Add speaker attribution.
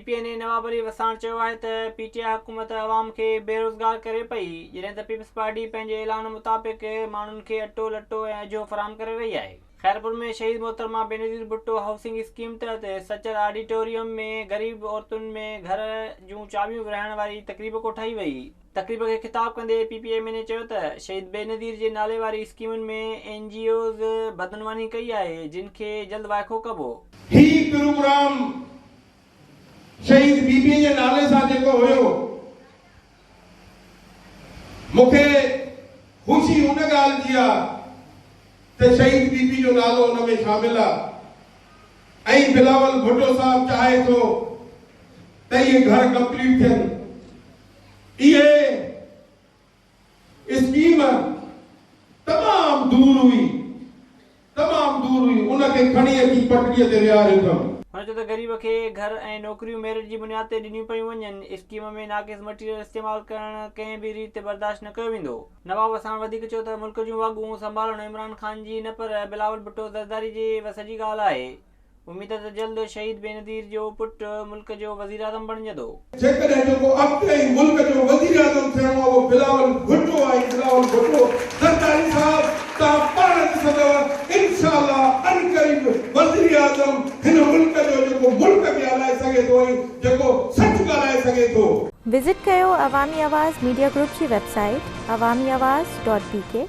Speaker 1: P N A Nawab Ali Wassan چيو آهي ته پي ٽي آء حڪومت عوام کي بيروزگار ڪري پئي، جڏهن ته پيپلز پارٽي پنهنجي اعلان مطابق ماڻهن کي اٽو، لٽو ۽ اجهو فراهم ڪري رهي آهي. خيرپور ۾ شهيد محترمه بينظير ڀٽو هائوسنگ اسڪيم تحت سچل آڊيٽوريم ۾ غريب عورتن ۾ گهر جون چاٻيون ورهائڻ واري تقريب ڪوٺائي وئي. تقريب کي خطاب ڪندي P P M N A چيو ته شهيد بينظير جي نالي واري اسڪيمن ۾ اين جي اوز بدعنواني ڪئي آهي جن کي جلد وائکو ڪبو.
Speaker 2: هي پروگرام شهيد بي بي جي نالي سان جيڪو هيو مون کي خوشي ان ڳالهه جي آ ته شهيد بي بي جو نالو ان ۾ شامل آ ۽ بلاول ڀٽو صاحب چاهي ٿو ته اهي گهر ڪمپليٽ ٿين. اهي اسڪيم تمام دور هئي، تمام دور هئي، ان کي کڻي اچي پٽڙيء تي ويهاريو اٿم.
Speaker 1: هن چيو ته غريب کي گهر ۽ نوڪريون ميرٽ جي بنياد تي ڏنيون پيون وڃن، اسڪيم ۾ ناقص مٽيريل استعمال ڪرڻ ڪنهن به ريت برداشت نه ڪيو ويندو. نواب وساڻ وڌيڪ چيو ته ملڪ جون واڳون سنڀالڻ عمران خان جي نه پر بلاول ڀٽو زرداري جي وس جي ڳالهه آهي. اميد ته جلد شهيد بينظير جو پٽ ملڪ جو وزيراعظم بڻجندو.
Speaker 2: جيڪڏهن جيڪو اڳتي ۽ ملڪ جو وزيراعظم ٿيڻو آهي اهو بلاول ڀٽو آهي بلاول ڀٽو زرداري صاحب توهان پاڻ ڏسندؤ انشاء الله عنقريب وزيراعظم هن ملڪ جو جيڪو ملڪ کي هلائي سگهي ٿو ۽ جيڪو سچ ڳالهائي سگهي ٿو.
Speaker 3: وزٽ ڪيو عوامي آواز ميڊيا گروپ جي website Awami Awaz dot B K.